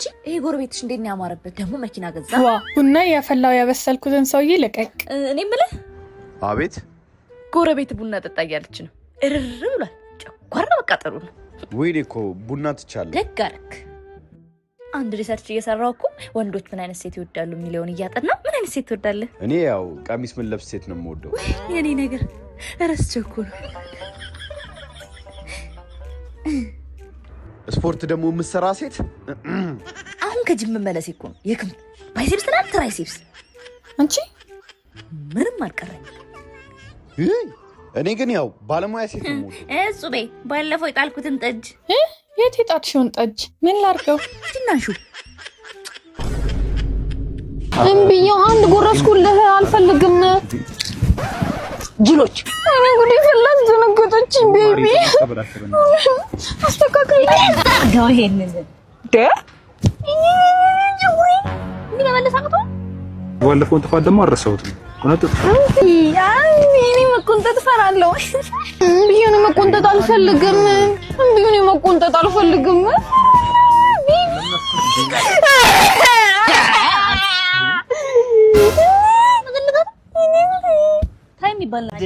አንቺ ይሄ ጎረቤትሽ እንዴት ነው ያማረበት? ደግሞ መኪና ገዛ። ዋ፣ ቡና እያፈላው ያበሰልኩትን ሰውዬ ልቀቅ። እኔ የምልህ። አቤት። ጎረቤት ቡና ጠጣ እያለች ነው። እርር ብሏል። ጨጓራ መቃጠሉ ነው። ወይኔ እኮ ቡና ትቻለሁ። ደግ አደረክ። አንድ research እየሰራው እኮ ወንዶች ምን አይነት ሴት ይወዳሉ የሚለውን እያጠና፣ ምን አይነት ሴት ትወዳለህ? እኔ ያው ቀሚስ ምን ለብስ ሴት ነው የምወደው። የኔ ነገር ረስቼው እኮ ነው። ስፖርት ደግሞ የምትሰራ ሴት። አሁን ከጅም መመለሴ እኮ ነው። የክንፍ biceps ትላለህ፣ triceps። አንቺ ምንም አልቀረኝ። ይህ፣ እኔ ግን ያው ባለሙያ ሴት ነው የምወደው። እጹቤ፣ ባለፈው የጣልኩትን ጠጅ። የት የጣልሽውን ጠጅ? ምን ላርገው? ትናሹ። እምቢዬው፣ አንድ ጎረስኩልህ፣ አልፈልግም። ጅሎች። እኔ ጉዴ ፈላ፣ አስደነገጠችኝ። Baby፣ አስተካክል። አርገው ይሄንን እንዲህ መመለስ አቅቶ። ባለፈውን ጥፋት ደግሞ አልረሳሁትም። ቆነጥጥ። እኔ መቆንጠጥ እፈራለሁ። እምቢዬው፣ እኔ መቆንጠጥ አልፈልግም። እምቢዬው፣ እኔ መቆንጠጥ አልፈልግም። Baby። ታይም ይባላል።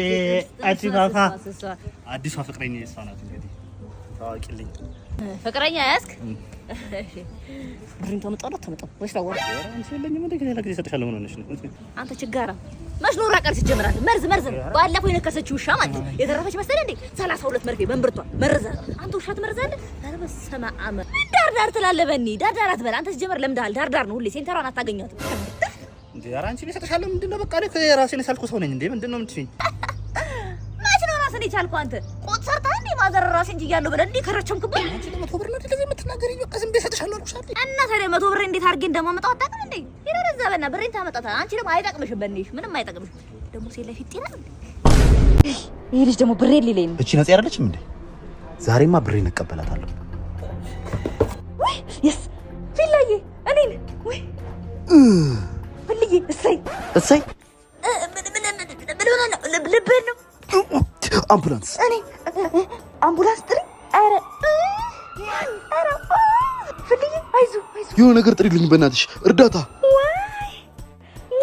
አዲሷ ፍቅረኛ የሷ ናት። እንግዲህ ታዋቂልኝ። ፍቅረኛ ያዝክ? ብሩን ታመጣለህ አታመጣም ወይስ ላወራ? አንቺ የለኝም እንደ ሌላ ጊዜ እሰጥሻለሁ። ምን ሆነሽ ነው? አንተ ችጋራ መች ኖራ ቀር ሲጀምራል። መርዝ መርዝ ነው። ባለፈው የነከሰችው ውሻ ማለት ነው። የተረፈች መሰለህ እንዴ? 32 መርፌ በእምብርቷ መርዛ። አንተ ውሻ ትመርዛለህ? ኧረ በስመ አብ! ምን ዳር ዳር ትላለህ? በእኔ ዳር ዳር አትበል። አንተ ሲጀመር ለምደሃል። ዳር ዳር ነው ሁሌ፣ center ሯን አታገኛትም። እንዴ ኧረ አንቺ እኔ እሰጥሻለሁ። ምንድን ነው? በቃ እኔ ራሴን የቻልኩ ሰው ነኝ። እንዴ ምንድን ነው የምትይኝ? መች ነው ራስን የቻልከው አንተ? ቆጥ ሰርተህ እንዴ mother ራሴን ችያለሁ ብለህ እንዲህ ከረቸምክብኝ። አንቺ ለ100 ብር ነው እንደዚህ የምትናገሪኝ? በቃ ዝም ብዬ እሰጥሻለሁ አልኩሽ አይደል? እና ታዲያ 100 ብር እንዴት አድርጌ እንደማመጣው አታውቅም እንዴ? ሄደህ እዛ በና ብሬን ታመጣታለህ። አንቺ ደግሞ አይጠቅምሽም፣ በእኔሽ ምንም አይጠቅምሽም። ደግሞ ሴት ላይ ፊት ይላል እንዴ? ይሄ ልጅ ደግሞ ብሬን ሊለኝ ነው። እቺ ነፂ አይደለችም እንዴ? ዛሬማ ብሬን እቀበላታለሁ። ወይ yes፣ ፊላዬ፣ እኔን ወይ ፍልዬ፣ እሰይ። እሰይ። ምን ምን ምን ሆነህ ነው? ልብህን ነው? አምቡላንስ። እኔ አምቡላንስ ጥሪ። ኧረ ኧረ ፍልዬ፣ አይዞህ አይዞህ። የሆነ ነገር ጥሪልኝ በእናትሽ፣ እርዳታ። ወይ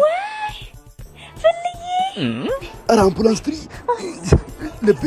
ወይ ፍልዬ። ኧረ አምቡላንስ ጥሪ። ልቤ